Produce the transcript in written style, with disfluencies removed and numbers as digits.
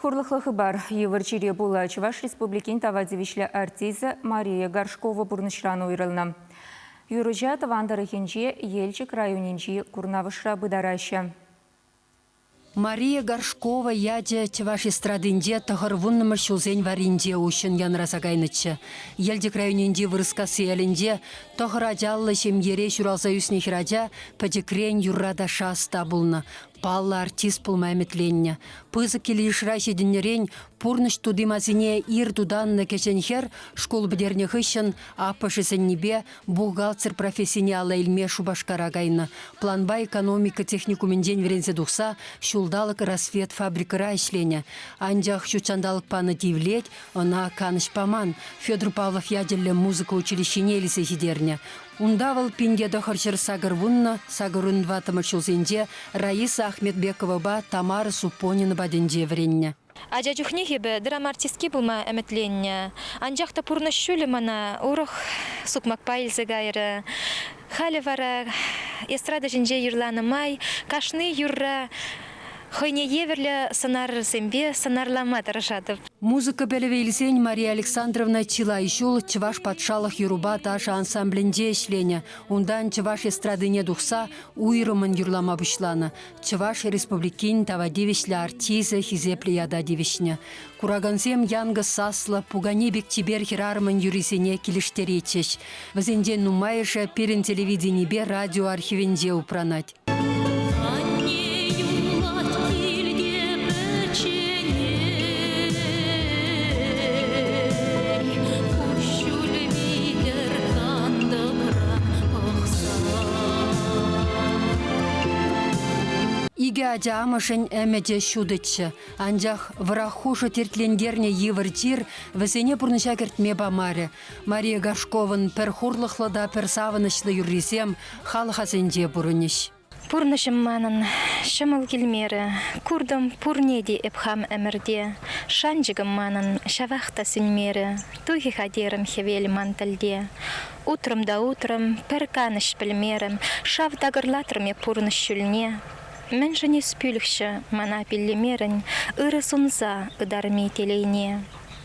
Хурлӑхлӑ хыпар. Йывӑр чире пула Чӑваш Республикин тава тивӗҫлӗ артисчӗ Мария Горшкова пурнӑҫран уйрӑлнӑ. Юрӑҫа тӑван тӑрӑхӗнче Елчӗк районӗнчи Курнавӑшра пытараҫҫӗ. Мария Горшкова ячӗ чӑваш эстрадинче тӑхӑрвуннӑмӗш ҫулсен варринче уҫҫӑн янраса кайнӑччӗ. Елчӗк районӗнчи Вырӑскасси ялӗнче тӑхӑр ачаллӑ ҫемьере ҫуралса ӳснӗ хӗрача пӗчӗкрен юрра-ташша ӑста пулнӑ, Паллӑ артист пулма ӗмӗтленнӗ. Пысӑк кил-йышра ҫитӗннӗрен пурнӑҫ тути-масине ир тутаннӑ кӗҫӗн хӗр шкул пӗтернӗ хыҫҫӑн аппӑшӗ сӗннипе бухгалтер профессине алла илме Шупашкара кайнӑ. Планпа экономика техникумӗнчен вӗренсе тухса ҫулталӑк «Рассвет» фабрикӑра ӗҫленӗ. Анчах ҫут ҫанталӑк панӑ тивлет ӑна канӑҫ паман, Федор Павлов ячӗллӗ музыка училищине илсе ҫитернӗ. Унта вӑл 1980 84 ҫулсенче Раиса Ахметбековӑпа Тамара Супонина патӗнче вӗреннӗ. Ача чухнех эпӗ драма артистки пулма ӗмӗтленнӗ. Анчах та пурнӑҫ ҫулӗ мана урӑх сукмакпа илсе кайрӗ. Халӗ вара эстрада ҫинче юрланӑ май кашни юрра хӑйне евӗрлӗ сӑнарсемпе сӑнарлама тӑрӑшатӑп. Музыка пӗлӗвӗ илсен Мария Александровна чылай ҫул Чӑваш патшалӑх юрӑпа ташӑ ансамблӗнче ӗҫленӗ. Унтан чӑваш эстрадине тухса уйрӑммӑн юрлама пуҫланӑ. Чӑваш Республикин тава тивӗҫлӗ артисчӗ хисеплӗ ята тивӗҫнӗ. Куракансем янкӑс саслӑ, пукане пек чипер хӗрарӑмӑн юррисене килӗштеретчӗҫ. Вӗсенчен нумайӑшӗ пирӗн телевиденипе радио архивӗнче упранать. Анне юлать килте пӗчченех, Куҫҫуль витӗр кантӑкран пӑхса. Икӗ ача амӑшӗн ӗмӗчӗ ҫутӑччӗ. Анчах вӑрах хушӑ тертлентернӗ йывӑр чир вӗсене пурнӑҫа кӗртме памарӗ. Мария Горшковӑн пӗр хурлӑхлӑ та пӗр савӑнӑҫлӑ юррисем халӑх асӗнче пурӑнӗҫ. Пурнӑҫӑм манӑн ҫӑмӑл килмерӗ, куртӑм пурне те эп хам ӗмӗрте. Шанчӑкӑм манӑн ҫавах та сӳнмерӗ, тухӗ-ха терӗм хӗвел ман тӗлте. Утрӑм та утрӑм, пӗр канӑҫ пӗлмерӗм, шав такӑрлатрӑм эп пурнӑҫ ҫулне. Мӗншӗн эс пӳлӗхҫӗ мана пиллемерӗн, ырӑ сунса ытарми телейне?